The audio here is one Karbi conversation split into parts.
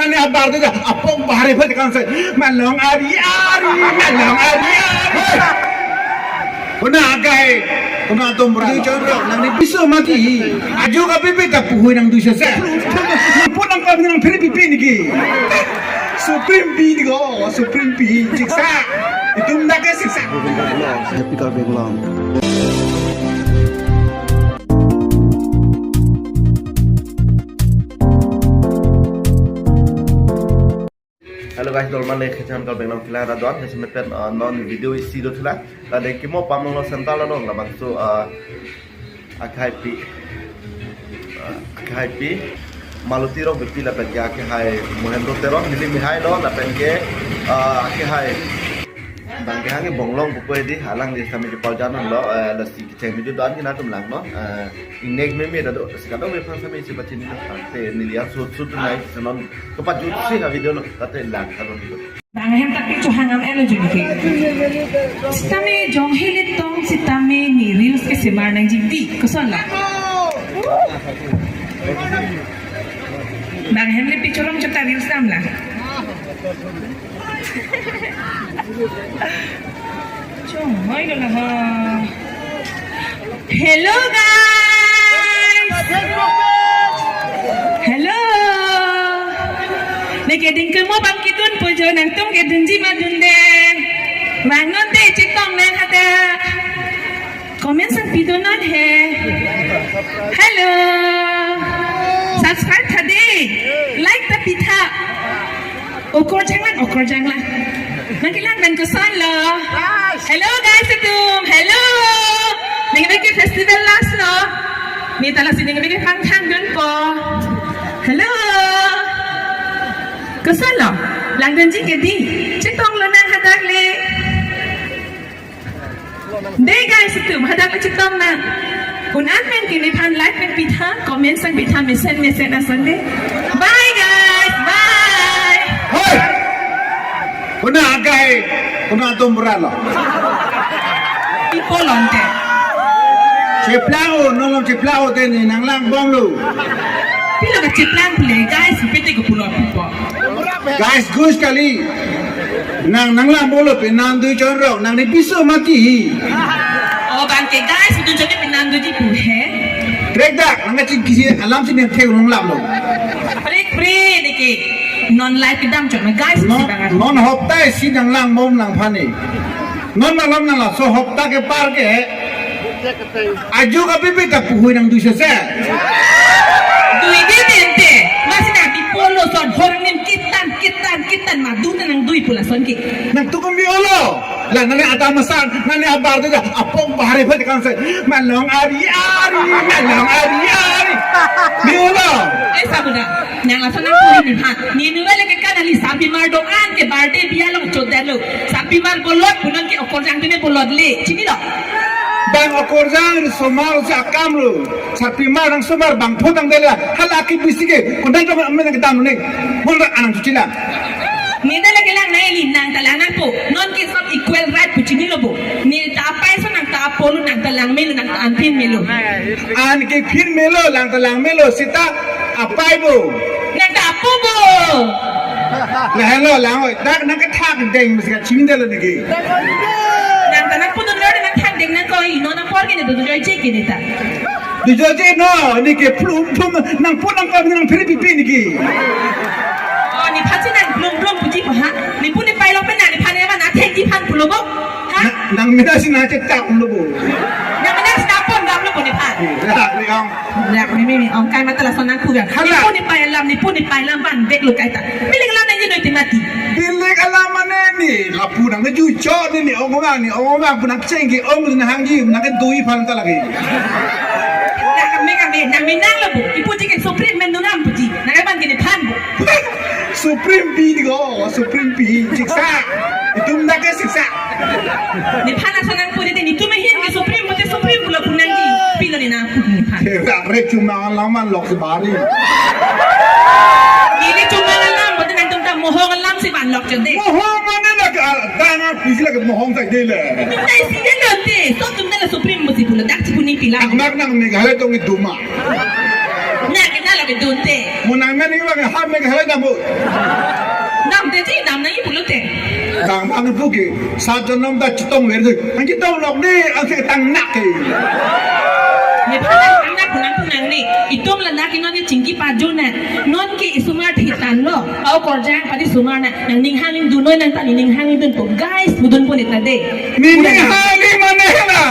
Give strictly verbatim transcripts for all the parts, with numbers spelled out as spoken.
Ani abar tu dah, apok bahari phet kan se. Malong ari ari, malong ari ari. Hei! Kona agai, kona atum berat. Dui chonrok, nang ni piso mati. Ajo ka pipi ta puhui nang dui sese. Pun nang kami nang phiri pipi niki. Supreme P niko, Supreme P. Siksa. Itum dak ke siksa. Happy Karbi Anglong. Hello guys, dolman le kechan kal benam kila radon, ya semet pen, uh, non video isi do kila. Lade kimo pamong lo central lo labangso, uh, akhai pi, uh, akhai pi, Maluti Rongpipi lapen ke akhai Mohendro Teron, neli mihai lo lapen ke, uh, akhai bang ke hangi bonglong pupo di, alangli sami ke paljanon lo, uh, lasi kecheng video don ke natum lang no, uh, ingnek meme dado, sikado me phan sami si pachini lo, te neli ya sut sut nai, senon kepajut si ha video lo, tate lang kadon lo. Bang hem tapi chohang am elo juni ke. Sitame jong hilit tong sitame ni reels ke semar nangji di. Kosonlo? Bang hem le picholong chota reels dam la. Chong, hoi lo na ha. Hello guys. Hello. Neke dingke mo bang kidun pujo nangtum ke dunji ma dunde. Bang non te chetong nang hada. Comment sang pido non he. Hello. Subscribe tha de. Like ta pitha. Okorjang lang, okorjang lang. Nangkelang pen kosonlo. Hello guys atum. Hello. Ningve ke festival last lo. Ni tala si ningve ke phang thang dunpo. Hello. Kosonlo. Langdunji ke di. Chetong lo nang hadak le. De guys atum, hadak le chetong nang. Un-an pen ke nephan like pen pitha, comment sang pitha, mesen mesen ason de. Bye guys, bye. Hoi! Kona agai, kona atum berat lo. Pipo lonte. Cheplang-o, nolong cheplang-o te ni nanglang bomlo. Pilo kacheplang pule, guys, pete ko pulo pipo. Guys, gus kali. Nang, nanglang bomlo pe nang dui chonrok, nang ni piso mati hi. Oh, bang ke guys, itu jadi pe nang dui ji pu he. Krek dak, nang kachin kisi alam si nang thek nang lam lo. Prik prik niki. Non live kedam chon guys, Non, si bang non hopta si nanglang bom nangphan ni. Non malam nang laso hopta kepar ke. Ajo ka pipi ta puhui nang dui sese. Dui de dente. Masi na di polo son hornin kitan kitan kitan madu nang dui pula son ki. Nangtum ke mi-olo. La nani ada masan, nani abar tu dah apok bahari phet kan se. Malong ari ari, malong ari ari. Mi-olo. Eh, sabuda. Nang asal nang puri ni ha. Ni nu wale ke kan ali sapi mar dong an ke birthday dia lo chodet lo. Sapi mar bolot punan ke okorjang tene bolot le. Chinilo. Bang okorjang ri somar si akam lo. Sapi mar nang somar bang photang dela. Hala ki bisi ke. Kondang dong amen nang kedam ni. Mon anang cuci lang. Ni dela ke lang nai li nang talang nangpo. Non ke sob equal right pu chinilo bo. Ni ta apai so nang ta apolo nang talang melo nang ta anpin melo. An ke phin melo lang talang melo sita apai bo. Nang ta apo bo. Lahelo lang oi. Dak nang kethak deng mesti ka chim dela niki. Nang ta nang putun lo nang thak deng nang koi no nang por ke ni tu joy che ke ni ta. Dui joje no, niki plum plum, nang pun nang kami nang phiri pipi niki. Oh, ni phan si nang plum plum puji pa ha? Ni pun ni pai lo pen nang ni phan ya mana thek di phan pulo bo? Ha? Na-, nang mina si na cek tak lo bo. Nang mina si na pon dam lo bo ni phan. Ya, ni ong. Ya, ni mi mi ong kai mata lason nang kugan. Ni Hala. Pun ni pai lam, ni pun ni pai lam ban bek lo kai ta. Miling lam nang ni noi timati. Bilik alam mana ni? Lapu nang keju cok ni ni ong orang ni ong orang pun nang cengki ong ni hangji nang kedui phan ta lagi. Nang kami kami nang minang lo bu. Ipu jikin Supreme mendunam puji. Nang eban gini phan bu. Supreme P niko, Supreme P siksa. Itum dak ke siksa. Ni phan asal nang puri ni itum hin ke Supreme mate Supreme pulo pun nang di. Pilo ni nang pun ni phan. Kira re cuma laman lok sebari. Ili cuma alam, berarti nang tum ta mohong alam si ban lok jeng de. Mohong mana lagi, ah, tangan pisi lagi mohong saja deh le. Tum ta isi de lo te, so tum ta la Supreme mesti pulo dak si puni pila. Ak mak nang Meghalaya tong itu mah. Nah, kita lagi Dunte. Mo nang men ni bang ham me halai dam bo. Damte ji, dam nangji pulote. Dam ang puke. Sat jonom ta chetong ver de. Ang chetong lok de, ang si tang nak ke. Nephan tang nak nang pu nangne. Itum ladak ke non ke chingki pajun na. Non ke isomar thitan lo. Pao korjang padi somar na. Nangning hangdun noi nang ta nening hangdun po. Guys, budun po neta de. Nening hangdun mane na.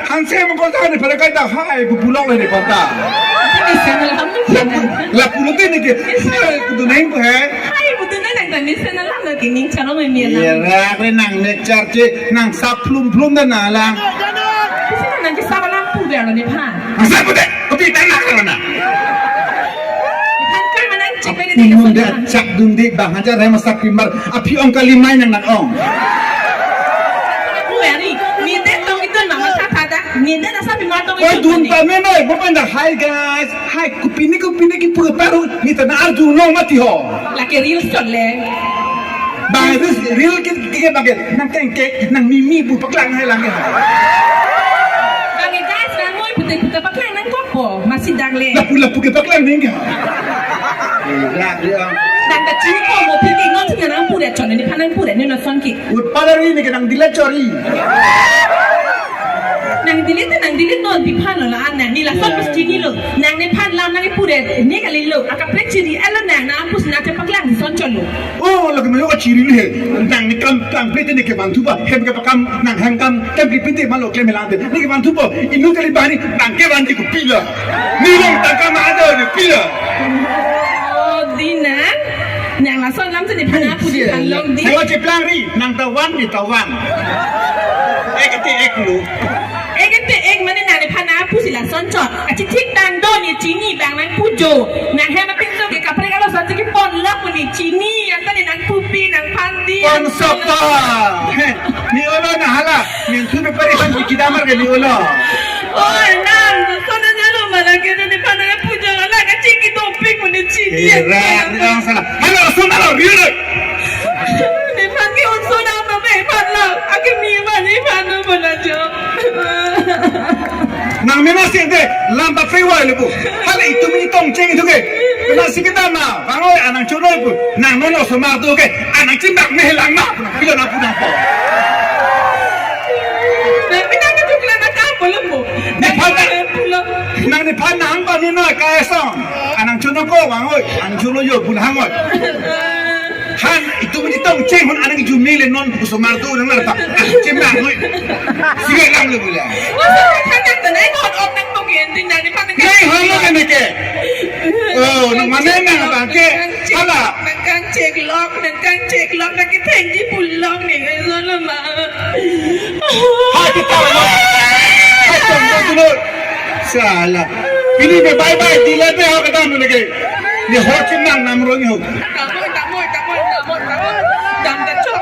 Hanse mo ko sa ne pare kai ta hai pu pulok le ne kota. Ini channel ham tu. La pulote ne ke. Hai pu tu nang ko hai. Hai budun na nang ta ni channel ham na ke ning channel me mi la. Ye ra re nang ne charche nang sap plum plum da na la. Kisi na nang ke sap alam pu de nephan. Ang sap pu de, kopi ta na ka na. Nephan kai manang chek pe de Aphi ke nung sana. Dia chak dun di bang hajar hai masak pimar. Aphi ong kali mai nang nang ong. Pu ya ni, ni de tong itu nama sa pada. Ni de na sap pimar tong. Oi itu dun ni. Pa me noi, bo pen da, "Hi guys, hi, kopine kopine kipu paru, ni ta na arju no mati ho." Lake reels chot le. Bang reels, reel ki ki bang ke, nang kengke, nang mimi pu paklang hai lang ke. Bang ke guys, nang moi pute pute paklang nang kok po, masi dang le. Lapu lapu ke paklang ning ke. Eh, rak dia. Nang ta chini ko mo phi ke non si nang pu de chot nephan nang pu de ni na son ki. Ut pala ri ne ke nang dila chori. Nang delete, nang delete non nephan lo la, nang ni lason pasti ni lo. Nang nephan lam nang pure ni kali lo. Akaprek chiri alo nang nang pusi nang chepaklang son chot lo. Oh, lagi mayo chiri ni he. Nang ni kam kam plete ne ke bantu ba. Hem ke pakam nang hang kam kam plete malo klem lante. Ni ke bantu ba. Inu kali bani nang ke bani ko pila. Ni long tangka ma ada ni pila. Oh, di nang. Nang lason lam si nephan apu di than long di. Hai wa cheplang ri, nang ta wan ni ta wan. Ek te ek lo. Ek te ek mane nang nephan apu si lason chot. Achi thik tang do ni chini bang nang pujo. Nang hem apin so ke kaprek alo sa chiki pon lok ni chini. Anta ni nang pupi nang phan di. Pon sopa. He, ni olo na hala. Ni thu pe pari phan ki damar ke ni olo. Oi, nang, so na jalo mana ke ni pana pujo la ka chiki dopik mo ni chini. Eh, ra, ni lang sana. Halo, sun halo, ri lo. Nephan ke un so na ma me phan la. Ake mi ma ni phan no bona jo. Nang mena sente, lam ba freeway le bu. Hala itum ni tong cheng itu ke. Kena si kita ma, bang oi anang choro bu. Nang mena so ma tu ke. Anang chimbak me lang ma. Pilo na pu na po. Nang pinang ke jukla na ka pulo mo. Nephan na. Pulo. Nang nephan nang pa ni noi ka esong. Anang chuno ko bang oi. Anang chuno yo pun hang oi. Han itum ni tong cheng hon anang ju mele non puso martu nang lar pa. Anang chimbak oi. Sige lang le bula. Masa ka nang ta nai hot op nang pok yen tin nang nephan nang. Nai hon lo kan ke. Oh, nang mane nang bang ke. Hala. Nang kang chek lok, nang kang chek lok, nang ke thengji pulok ni, eh, solo ma. Hai, kita lo. Hai, tong, tong, tong. Salah. Ini be bye bye, dila be ho kata mo lagi. Ni ho chin nang nam ro ni ho. Tamoi, tamoi, tamoi, tamoi, tamoi. Dam ta chok.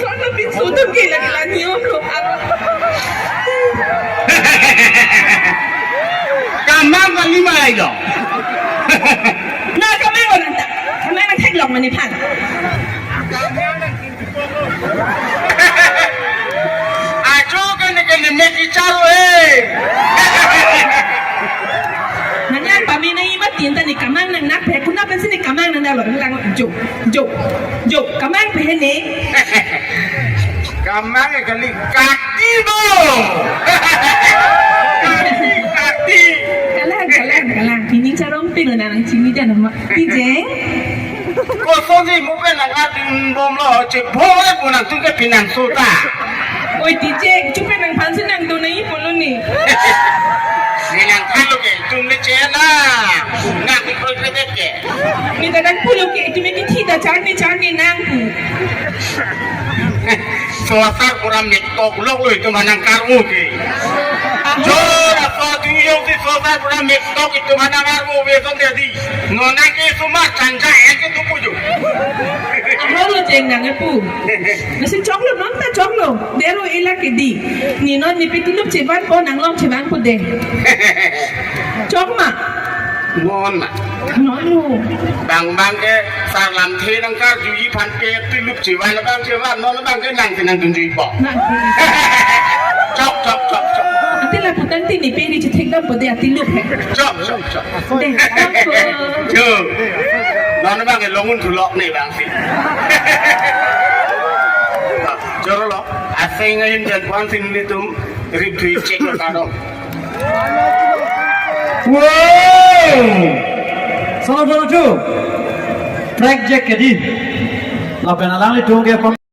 Solo bin sudam ke lagi lagi ho. Kamang kali mai lo. Na kamang orang ta. Kamang na thek long mane phan. Ajo ke ne ke ne me ki charo eh. Nanya pame na ima tin ta ni kamang nang nak pe kuna pensi ni kamang nang dalo lang jo jo jo kamang pe ne. Kamang kali kati bo. Kati, kati. Kalang, kalang, kalang. Pini charong pin nang chini dan ma. Tijeng. Koson si mo pen nang atin bom lo, che bom le pu nang tung ke pinang sota. Oi Tijeng, chupe nang phan si nang do nai pulo ni. Ni nang phan lo ke, tum le che na. Nang ko kre ke. Ni ta nang pulo ke, tum ke thi ta char ni char ni nang pu. Sosar pura mektok lok lo itum anang karo ke. Jor apa tu yo si sosar pura mektok itum anang karo be son jadi. Nona ke suma chanja ek tu puju. Ahor lo jeng nang pu. Nasi chok lo non ta chok lo. Dero ila ke di. Ni non ni pitulup cheban po nang long cheban po de. Chok ma. Non ma. Non lo. Bang bang ke sar lamthe nang karjuji phan ke tilup chevan abang chevan non abang ke nang si nang dunjuji po. Nang. Chok chok chok chok. Ati la Tangte ne peri chethek dampo de atilup he. Chok, chok, chok. De, dampo. Chok. Non bang ke longun thulok ne bang si. Choro lo. Aseng ayin jan puan si nelitum rip thui chek lo kado. Wow! Salam satu. Track jack ke di. Lapen alanglitum ke